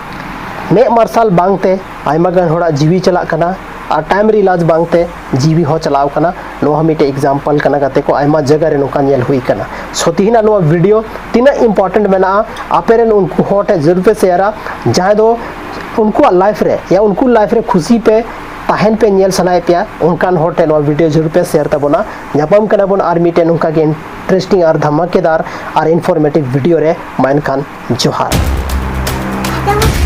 ᱢᱮᱫ ᱢᱟᱨᱥᱟᱞ ᱵᱟᱝᱛᱮ ᱟᱭᱢᱟ ᱜᱟᱱ ᱦᱚᱲᱟᱜ ᱡᱤᱣᱤ ᱪᱟᱞᱟᱜ ᱠᱟᱱᱟ, ᱟᱨ ᱴᱟᱭᱤᱢ ᱨᱮ ᱤᱞᱟᱡᱽ ᱵᱟᱝᱛᱮ ᱡᱤᱣᱤ ᱦᱚᱸ ᱪᱟᱞᱟᱣ ᱠᱟᱱᱟ᱾ ᱱᱚᱣᱟ ᱦᱚᱸ ᱢᱤᱫᱴᱮᱡ ᱮᱠᱡᱟᱢᱯᱚᱞ ᱠᱟᱱᱟ ᱜᱟᱛᱮ ᱠᱚ, ᱟᱭᱢᱟ ᱡᱟᱭᱜᱟ ᱨᱮ ᱱᱚᱝᱠᱟ ᱧᱮᱞ ᱦᱩᱭ ᱠᱟᱱᱟ᱾ ᱥᱚ ᱛᱤᱦᱤᱧᱟᱜ ᱱᱚᱣᱟ ᱵᱷᱤᱰᱤᱭᱳ ᱛᱤᱱᱟᱹᱜ ᱤᱢᱯᱚᱨᱴᱮᱱᱴ ᱢᱮᱱᱟᱜᱼᱟ, ᱟᱯᱮ ᱨᱮᱱ ᱩᱱᱠᱩ ᱦᱚᱲ ᱴᱷᱮᱱ ᱡᱟᱹᱨᱩᱲ ᱯᱮ ᱥᱮᱭᱟᱨᱟ, ᱡᱟᱦᱟᱸᱭ ᱫᱚ ᱩᱱᱠᱩᱣᱟᱜ ᱞᱟᱭᱤᱯᱷ ᱨᱮ ᱭᱟ ᱩᱱᱠᱩ ᱞᱟᱭᱤᱯᱷ ᱨᱮ ᱠᱷᱩᱥᱤ ᱯᱮ ᱛᱟᱦᱮᱱ ᱯᱮ, ᱧᱮᱞ ᱥᱟᱱᱟᱭᱮᱫ ᱯᱮᱭᱟ, ᱚᱱᱠᱟᱱ ᱦᱚᱲ ᱴᱷᱮᱱ ᱱᱚᱣᱟ ᱵᱷᱤᱰᱤᱭᱳ ᱡᱟᱹᱨᱩᱲ ᱯᱮ ᱥᱮᱭᱟᱨ ᱛᱟᱵᱚᱱᱟ᱾ ᱧᱟᱯᱟᱢ ᱠᱟᱱᱟ ᱵᱚᱱ ᱟᱨ ᱢᱤᱫᱴᱮᱱ ᱱᱚᱝᱠᱟ ᱜᱮ ᱤᱱᱴᱟᱨᱮᱥᱴᱤᱝ ᱟᱨ ᱫᱷᱟᱢᱟᱠᱮᱫᱟᱨ ᱟᱨ ᱤᱱᱯᱷᱚᱨᱢᱮᱴᱤᱵᱷ ᱵᱷᱤᱰᱤᱭᱳ ᱨᱮ᱾ ᱢᱟ ᱮᱱᱠᱷᱟᱱ ᱡᱚᱦᱟᱨ᱾